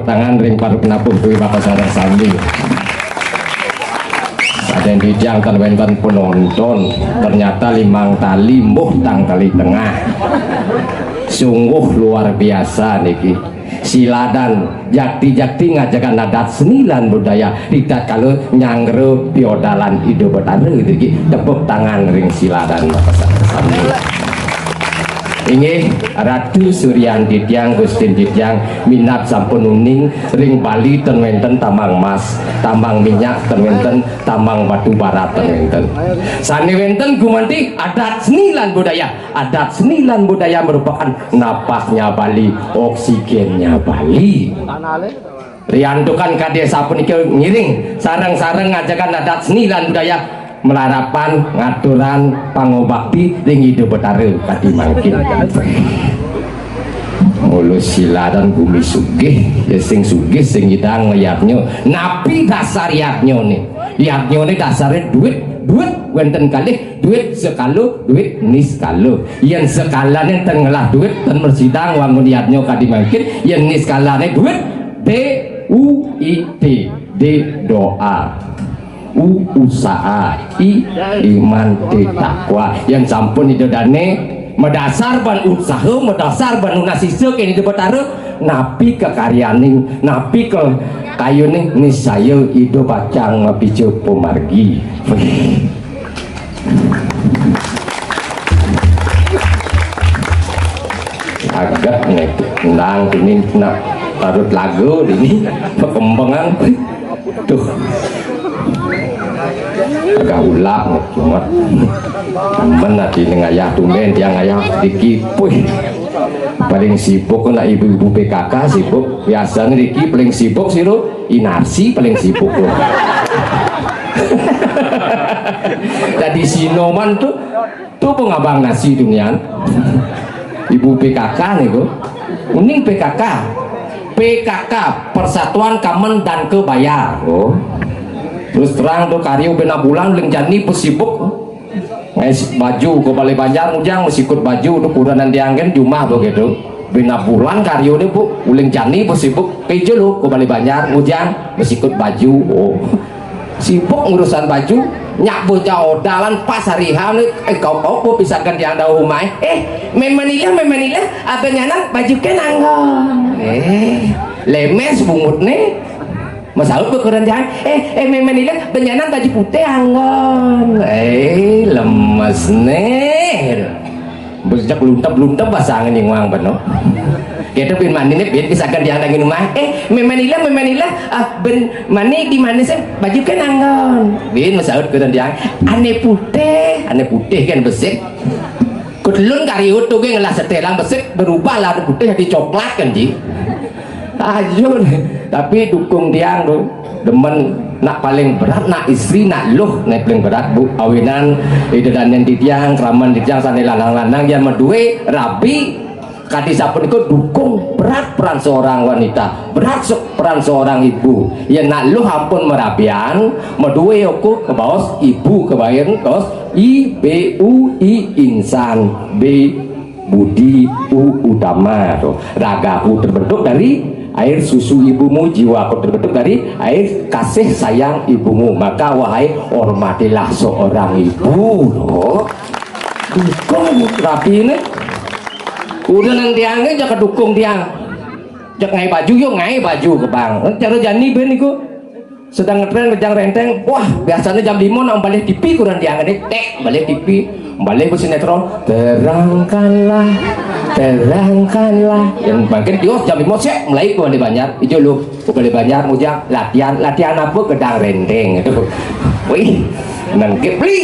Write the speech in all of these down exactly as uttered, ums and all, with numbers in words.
Tangan ring para penabuh dué Bapak sareng sami. Sadéréng titiang ten wénten penonton, ternyata limang tali mbuh tang tali tengah. Sungguh luar biasa niki. Siladan jakti-jakti ngajegang adat seni lan budaya, ritatkala nyanggra piodalan Ida Betara niki. Tepuk tangan ring siladan Bapak sareng sami. Inggih, Ratu Suryanti tiang, Gustin tiang, minab sampun uning, ring Bali ten wénten tambang emas, tambang minyak ten wénten, tambang batu bara ten wénten. Sané wénten gumanti adat seni lan budaya, adat seni lan budaya merupakan napasnya Bali, oksigennya Bali. Riantukan kadi sapunika ngiring sareng-sareng ngajegang adat seni lan budaya malarapan ngaturang pangubakti ring Ida Betara kadi mangkin. Mula siladan gumi sugih, ya sing sugih sing nyidang yadnya. Napi dasar yadnyané? Yadnyané dasaré duit, duit wénten kalih, duit sekala, duit niskala. Yén sekalané ten ngelah duit, ten mrasidang wangun yadnya kadi mangkin. Yén niskalané duit, D U I T, D doa. U usaha, I iman, T takwa. Yén sampun Ida dané madasar ban usaha, madasar ban nunas sisa kén Ida Betara, napi kakaryaning, napi kakayuning, niscaya Ida pacang mapija pamargi. Agak nih, nang ini nak tarut lagu ini perkembangan. Duh. Agak ulak nih, cuma. Temen ati ning ayah tumbén tiang ayah diki. Puih. Paling sibuk nak ibu-ibu P K K sibuk. Biasanya diki paling sibuk sih lo. Inarsi paling sibuk lo. Tadi sinoman tuh, tuh pengabang nasi dunian. Ibu P K K niku. Uning P K K. P K K, Persatuan Kamen dan Kebaya. Oh. Terus terang tuh karya bena bulan uling jani pesibuk. Ngais baju ke Balai Banjar ngujang masikut baju tuh kurenan tiang kén jumah begitu. Bena bulan karya deh bu, uling jani pesibuk. Kejo lo ke Balai Banjar ngujang masikut baju. Oh. Sibuk ngurusan baju, nyak bocah odalan pas hari H né, eh, kau-kau pisakan tiang dawuh umah. Eh, mémén ilah, mémén ilah, abang nyanan baju kén anggon. Eh, lemes bungutné. Masaut ba kurenan tiang, eh, eh, mémén ilah, abang nyanan baju putih anggon. Eh, lemesné. Bejek luntep-luntep basang nyingwang beno. Kéto bin mani né bin pisakan tiang dangin umah. Eh, mémén ilah, mémén ilah, ah, bin mani di mana sih? Baju kén anggon. Bin masaut kurenan tiang. Ané putih, ané putih kén besik. Kutelun kari utuh gé ngelah setelang besik berubah lah putih jadi coklat kan ji. Ayo, tapi dukung tiang tuh. Demen nak paling berat nak istri nak luh né paling berat bu. Awinan ida dané titiang, kraman titiang sané lanang-lanang yén madué rabi kadi sapunika dukung berat peran seorang wanita, berat se-, peran seorang ibu. Yén nak luh ampun marabian, madué aku kebaos ibu kebayan kaos I B U I insan, B Budi U utama tuh. Ragaku terbentuk dari air susu ibumu, jiwaku terbentuk dari air kasih sayang ibumu. Maka wahai hormatilah seorang ibu tuh. Dukung rapi ini. Udah nanti angin jaga dukung tiang. Jak ngai baju yuk, ngai baju ke bang. Cara jani ben iku. Sedang ngetrén ngejang renteng, wah biasanya jam lima nak balik T V kurang dianget tek balik T V, balik ke sinetron terangkanlah, terangkanlah. Dan makin dios jam lima sek mulai ke balik Banjar, ijo lu ke balik Banjar ngujang latihan, latihan apa gedang renteng itu. Wih, nengkip beli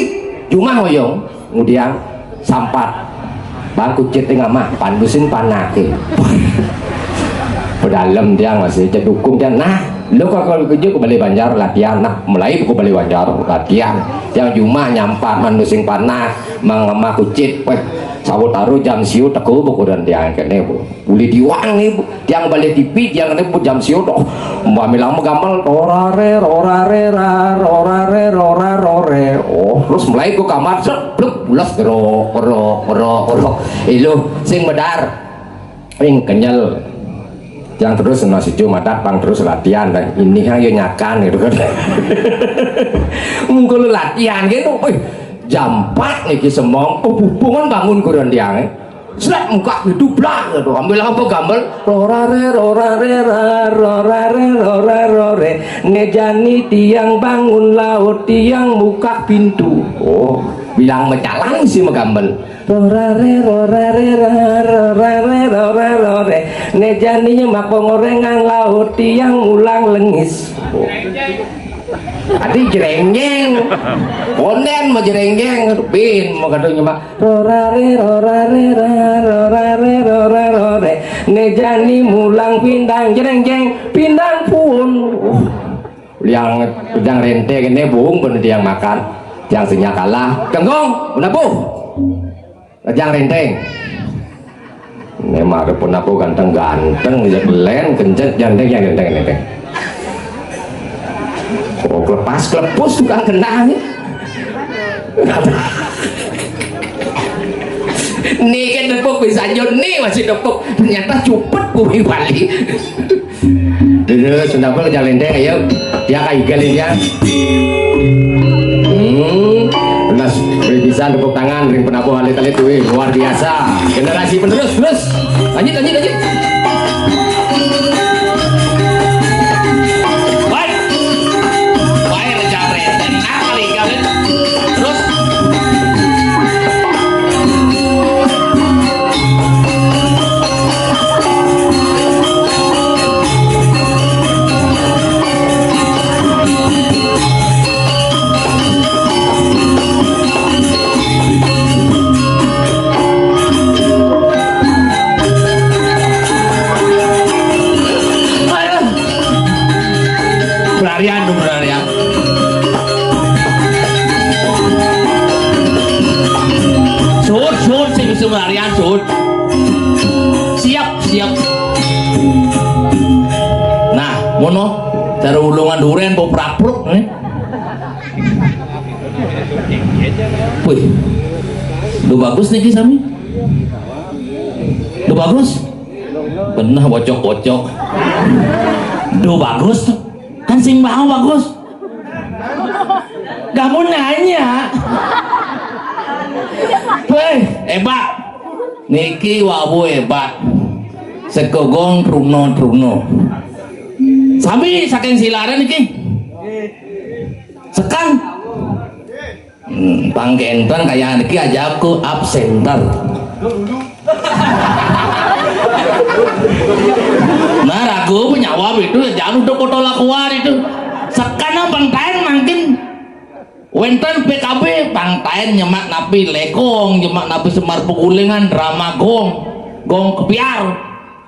cuma hoyong. Ngudiang sampat. Bang kucit tengah mah pandusin panake. Pedalem tiang masih cedukung tiang. Nah, lu kok kalau kerja ke Balai Banjar latihan, nah mulai ke Balai Banjar latihan. Tiang cuma nyampat mandusin panah, mang mah kucit, weh, sawut taruh jam siu teku buku dan tiang kene bu. Uli diwang nih, Bu. Tiang balik T V, tiang nih, Bu, jam siu doh. Mbak Milang mau gampang, rorare, rorare, ra, rorare, rora, rore. Oh, terus mulai ke kamar, set, pluk, pulas, gero, gero, gero, gero. Ilu, sing medar, ring kenyel. Yang terus nasi cuma datang terus latihan, kan. Ini yang yo nyakan gitu kan. Mungkin latihan gitu, wih, jam empat niki semong, oh, bubungan bangun kurang tiang, eh. Sret, muka gitu, blak gitu. Ambil apa gambar? Rorare, rorare, ra, rorare, rorare, rore. Ngejani tiang bangun laut, tiang muka pintu. Oh, bilang mecalang sih megambar. Rorare, rorare, ra, rorare, rorare, rore. Ngejani nyemak pengorengan laut, tiang mulang lengis. Oh. Ati jerengjeng. Konden mau jerengjeng. Bin mau kadang nyemak. Rorare, rorare, ra, rorare, rorare, rore. Ngejani mulang pindang jerengjeng, pindang pun. Yang pedang renteng ini bung pun tiang makan. Yang senyakalah. Kenggong, menabuh. Rejang renteng. Memang ada pun aku ganteng-ganteng, ya kelen, kencet, janteng, yang renteng, renteng. Oh, kelepas, kelepus tukang kena ni. Ni kan tepuk bisa jod, ni masih tepuk. Ternyata cupet bumi Bali. Dulu sudah pun jalan deh, ayo. Ya, kayak galen ya. Hmm. Belas, beri pisan tepuk tangan, ring penabuh alit-alit, wih, luar biasa. Generasi penerus, terus. Lanjut, lanjut, lanjut. Baik. Baik, Raja Reten. Nah, kali, kali. Terus. Pelarian dong, pelarian. Sud, sud, sing bisa pelarian, sud. Siap, siap. Nah, mono cara ulungan duren, bau prapruk nih. Wih, lu bagus nih, Ki, sami. Lu bagus. Bener, bocok-bocok. Duh, bagus tuh. Kan sing mau bagus. Kamu nanya. Weh, hebat. Niki wawu hebat. Sekogong truno-truno. Sami saking Silaran niki. Sekan. Hmm, pang kenten kayak niki aja aku absenter. Nah, ragu penyawa itu ya jangan udah kota lakuan itu. Sekarang Bang Taen makin wenten P K B, Bang Taen nyemak napi Legong, nyemak napi Semar Pegulingan, drama gong, gong kepiar.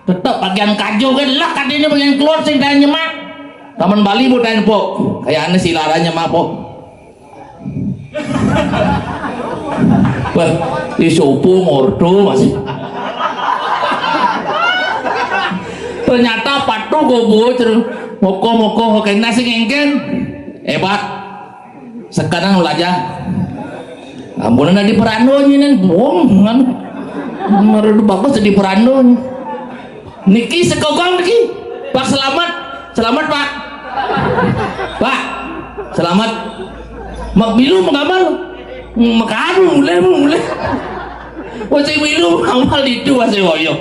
Tetep bagian kajo kan lah katanya bagian keluar sing Taen nyemak. Taman Bali bu Taen pok, kayak aneh silaranya mah pok. Wah, di supu ngordo, Mas. Ternyata patuh gobo, cer. Moko-moko, oke, nasi ngengken. Hebat. Sekarang belajar. Ampunan di perando ini, bohong, kan. Merdu bagus di perando. Niki sekogong niki. Pak, selamat. Selamat, Pak. Pak, selamat. Mak milu mengambal. Mekadu mulai, mulai. Wong sing milu mengambal itu masih woyo.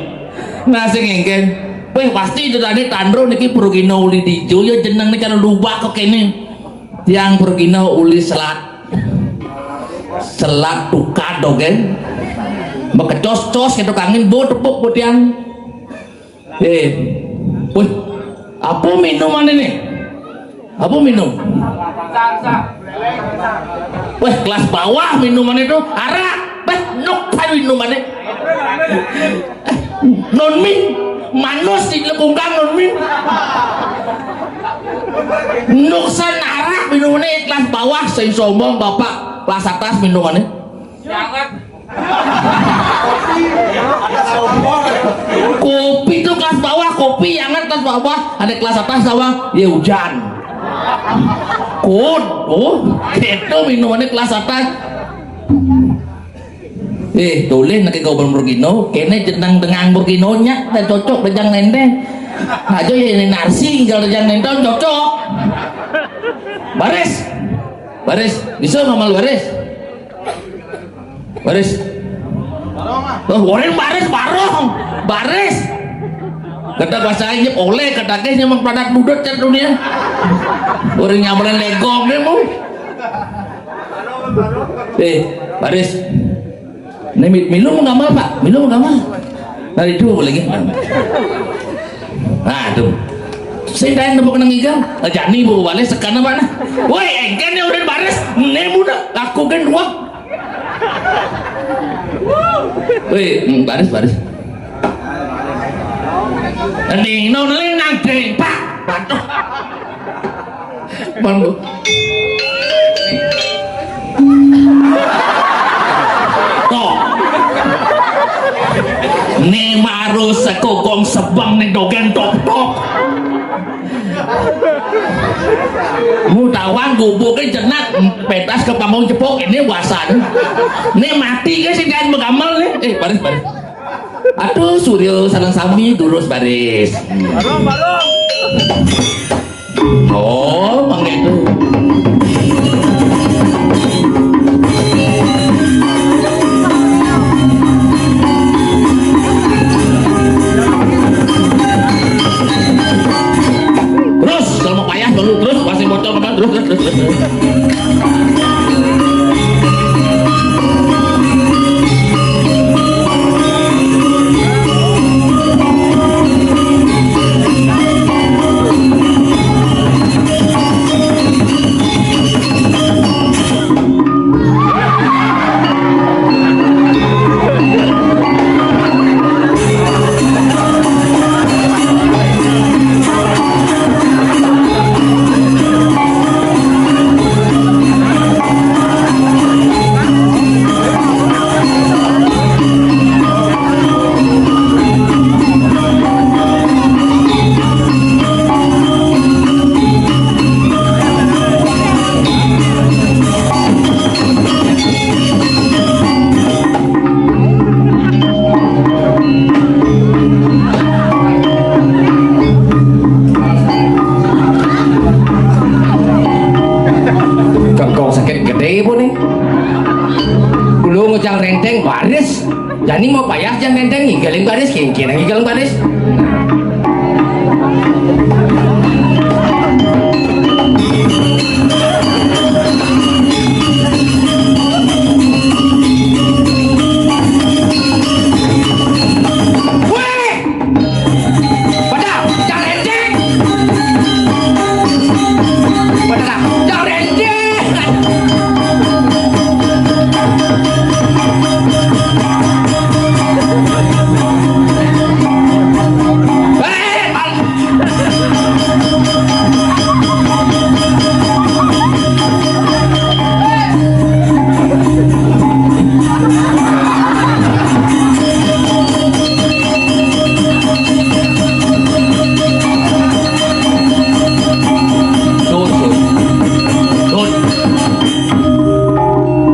Nah, sing ngengken. Weh, pasti itu tadi Tandro niki Prugino uli dijo ya jeneng niki kalau lubak kok kene. Tiang Prugino uli selat. Selat tukad, oke. Mekecos-cos gitu kangin bo tepuk bo tiang. Eh, wih, apa minuman ini? Apa minum? Wih, kelas bawah minuman itu arak. Wih, nuk minumannya. Non min, manus di lekungkang non min. Nuksan arak minumannya kelas bawah, sing sombong bapak kelas atas minumannya. Kopi itu kelas bawah, kopi yang kelas bawah, ada kelas atas apa? Ya hujan. Kod, oh, itu minumannya kelas atas. Eh, tulis nak kau belum bergino, kene jenang dengan berginonya, dan cocok dengan nende. Aja ya ini Narsi, kalau jangan nonton cocok. Baris. Baris, bisa mamal baris. Baris. Oh, orang baris, barong. Baris. Kata bahasa aja oleh, kata ke nyamang padat budut car dunia. Orang nyamalan legong deh mau. Eh, baris. Ini mi-, milu mau gamal, Pak? Milu mau gamal? Dari dulu lagi. Nah, tuh. Sing kain tepuk nang iga, jani bu balik sekana mana? Woi, engken ni orang baris, nemu dah, aku kan dua. Woi, hmm, baris, baris. Ini no neli nang deng, Pak. Aduh. Mambu. Toh. Ni maru sekokong sebang ni dogen tok-tok. Mu tawang gubuk ke jenak, petas ke panggung jepok ini wasanya. Ni mati ke si dan begamal ni. Eh, baris, baris. Aduh, Suryo sareng sami durus baris. Barong, barong. Oh, mangga itu. Terus, kalau mau payah, baru terus, masih bocor, terus, terus, terus, terus. Kengkong sakit gede pun nih. Dulu ngejang renteng baris. Jani mau payah jang renteng ngigeling baris, kengkeng ngigeling baris. Weh! Padahal, jangan renteng. Padahal, jangan renteng. Eh,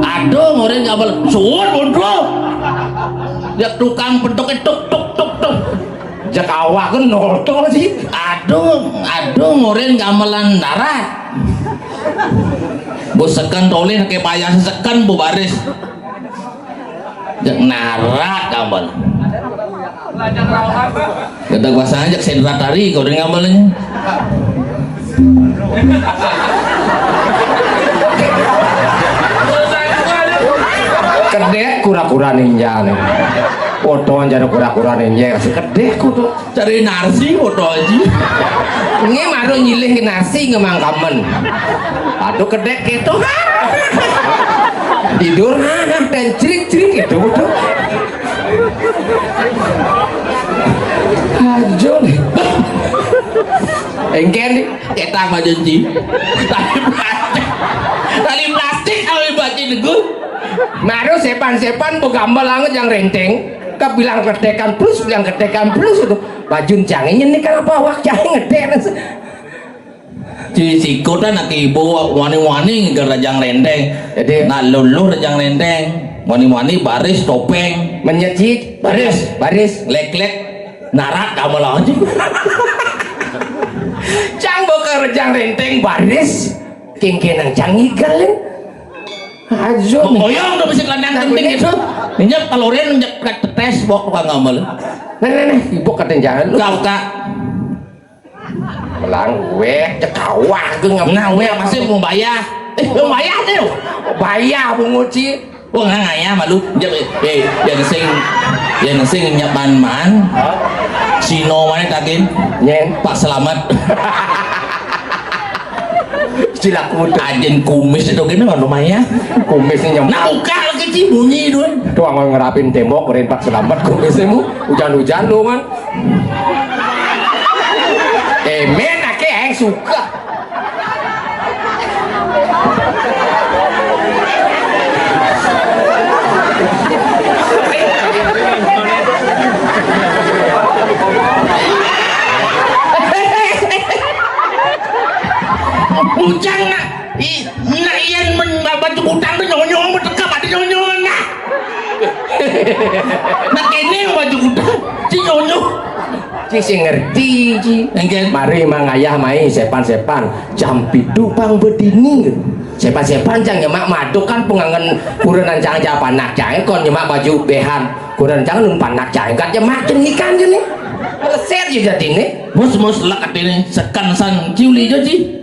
Aduh, ngoren nggak bal-, suwun, bodoh. Ya tukang pentok tuk tuk tuk tuk. Jak awak kan nonton sih. Aduh, aduh, ngoren gamelan darat. Bu seken toleh ke payah seken bu baris. Jak narat gamel. Kata kuasa jak sendratari kau dengan gamelnya. Kedek kura-kura ninja nih. Foto aja kura-kura ninja, si kedek kudu. Cari nasi foto aja. Nge maru nyilih ke nasi ngemangkamen. Aduh, kedek gitu. Tidur, dan cerik-cerik gitu, gitu. Ajo nih. Engken nih. Cetak baju ci. Tali plastik. Tali plastik kalau dibaca degu. Maru sepan-sepan begambel anget yang renteng. Kebilang ketekan plus, bilang ketekan plus itu. Bajun cangenya nih kan apa awak cangeng ngedek. Ci sikutan nak ibu wani-wani ke rajang renteng. Jadi nak luluh rajang renteng. Wani-wani baris topeng. Menyecik. Baris. Baris. Lek-lek. Narat kamu lah anjing. Cang bokor jang renteng baris. Kengkenang cang igal, ya. Ajo. Oyong tuh bisi kelentang penting itu. Injak talurin, injak tetes bok tukang ngambel. Nah, nah, nah, ibu katen jangan lu. Kau, Kak. Melang weh, cekawah gue ngam-, nah, weh, masih mau bayar. Eh, mau bayar tuh. Bayar, Bu Nguci. Wah, nggak ngayah malu. Jep, eh, eh, yang sing, yang sing nyapan man. Sino mana takin? Nyen. Pak Selamat. Sila kutu. Ajen kumis itu gini nggak lumayan. Kumisnya nyem-, nah, buka lagi, Ci, bunyi itu. Tuh, anggon ngerapin tembok, keren Pak Selamat, kumisnya mu. Hujan-hujan lu, man. Emen, ake, eh, suka. Bujang nak, i, nak iyan men baju kutang tu nyonyo, betekap ada nyonyo nak. Nak kene baju kutang, si nyonyo. Ci sing ngerti, Ci. Engken. Mari mang ayah mai sepan-sepan. Jam pitu pang bedini. Sepan-sepan cang nyemak maduk kan pengangen kurenan cang aja panak cang kon nyemak baju behan. Kurenan cang nun panak cang kat nyemak cenikan jene. Meleset ya jadine. Mus, mus, lek atine sekan san ciuli jo, Ci.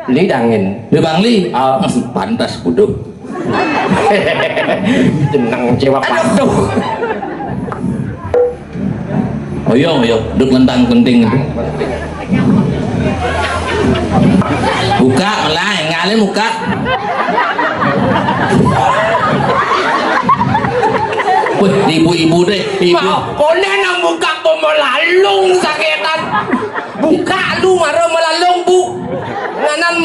Li dangin. Li Bangli. Ah. Pantas kudu. Jeneng cewek patuh. Oyo, oyo, duk lentang penting itu. Buka, melah, ngalih buka. Wih, ibu-ibu deh, ibu. Wah, konen nang buka pemelalung saketan. Buka lu mara melalung, Bu. Nganan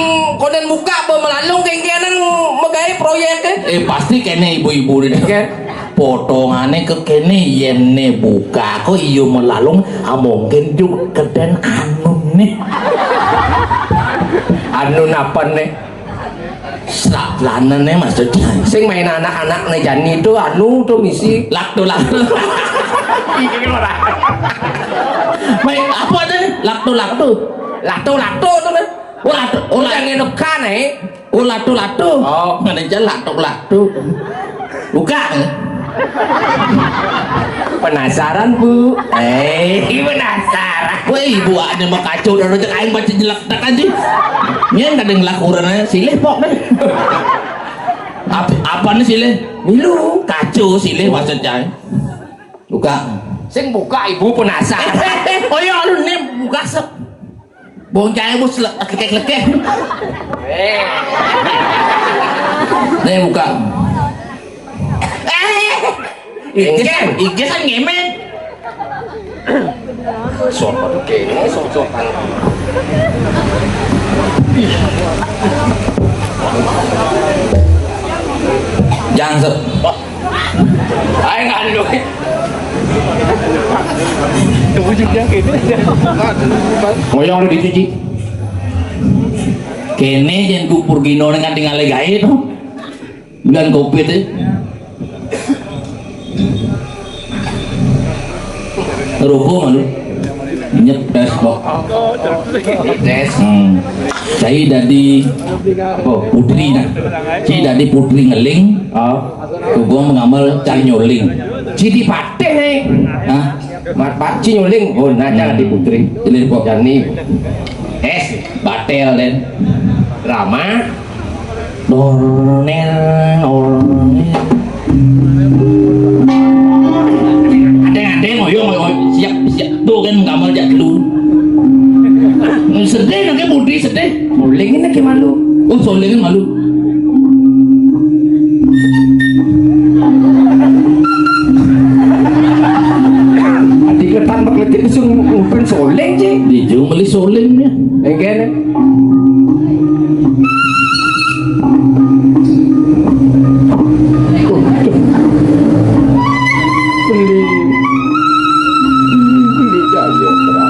konen buka pemelalung kengkenan megai proyek, eh. Eh, pasti kene ibu-ibu deh. Oke. Potongane ke kene yen ne buka kok iya melalung, ah, mungkin juk keden anu nih. Anu napa nih? Serak lanane maksudnya. Sing main anak-anak nih jani itu anu tuh misi. Lakto, lakto. Main apa tuh? Lakto, lakto. Lakto, lakto tuh nih. Oh, lakto, oh, udah ngenekan, eh. Oh, lakto, lakto. Oh. Mana aja lakto, lakto. Buka. Penasaran, Bu? Eh, penasaran. Weh, ibu ada mau kacau dan rojak aing baca jelek tak aja. Nyen kadang lakuran aja silih pok deh. Apa, apa nih silih? Milu. Kacau silih maksudnya. Buka. Sing buka, ibu penasaran. Oh iya, lu nih buka sep. Bong jahe bos lekek-lekek. Eh. Nih buka. Eh. Iges, iges kan ngemen. Sopan kene, sopan. Jangan se-, ayo ngandung. Tunggu juga kene. Ngoyong lu dicuci. Kene yen kupur gino ning nganti ngale gawe to. Bulan covid e. Rokok malu. Nyepes kok. Tes. Hmm. Saya dadi apa? Putri nah. Saya dadi putri ngeling. Oh. Tugung mengamal cari nyuling. Cidi patih nih. Hah? Mat pat ci nyuling. Oh, nah, jangan di putri. Ini kok. Jani. Es, batel den. Rama. Dornel, dornel. Ada, ada, ngoyo, ngoyo. Siap, siap. Tuh kan, kamar jak dulu. Sedih, nanti putri sedih. Soling ini ke malu. Oh, soling malu. Ati ketan maklekit bisa ngumpulin soling, Ci. Dijung beli soling ya. Enggak, nih. Beli, beli, beli jaya, Bro.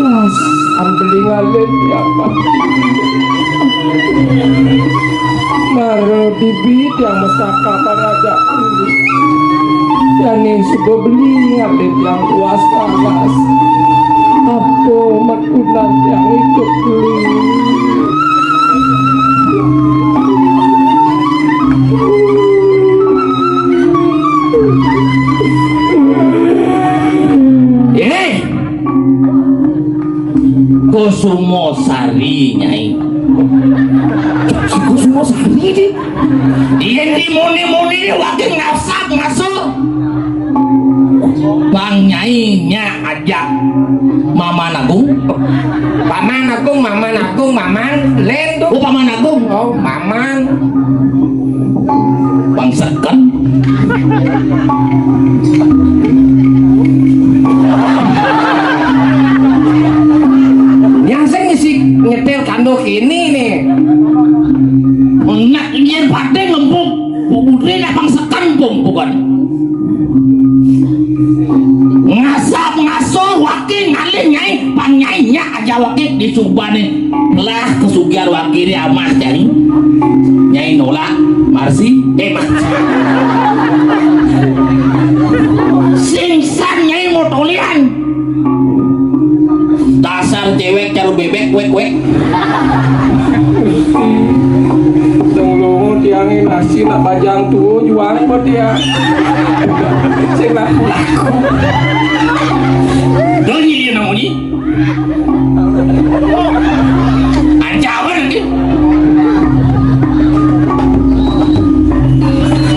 Las, ambeling alin ya, Pak. Maro bibit yang mesaka paraja kulit. Yani suba beli alin yang luas lalas. Apa maksud nasihat itu? Eh, Kusuma Sari, Nyai. Si Kusuma Sari di. Yén dimuni-muni waké ngasap ngasuh. Bang Nyai nya ajak Maman Agung. Paman Agung, Maman Agung, Maman. Lén tuh. Oh, Paman Agung. Oh, Maman. Bang seken. Yang sing isi nyetil kanduh ini nih. Nak nyén paté ngempuk. Putri nak bang seken pung bukan. Ngasap ngasuh waké ngalih Nyai, Bang Nyai nya ajak waké disubané. Lah kasugihan waké di amah Nyai. Nyai nolak, Marsi, eh, Mas. Sing san Nyai mau tolian. Dasar cewek caru bébék, wék, wék. Sing lunga tiangé nasi nak bajang tua juang apa tiang. Sing laku-laku. Dol nyilih nang munyi. Ancaman nanti.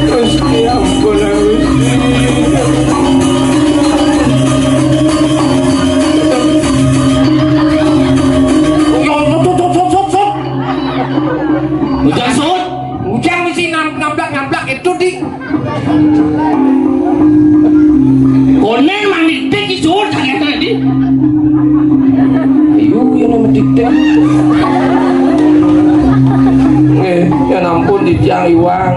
Gusti, ampun, Gusti. Yo, yo, yo, yo, yo, yo. Ujang suut. Ujang mesti nam-, ngamblak-ngamblak itu di. Konen maniktik isuut sakit tadi. Ayo, yang nama tiktik. Eh, ya ampun di tiang iwang.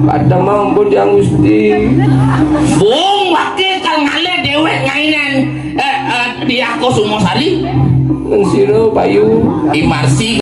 Pada ampun tiang Gusti. Bung, wakil kal ngalih déwék ngainan. Eh, eh, di aku Sumosari. Nang sira, Bayu. I Marsi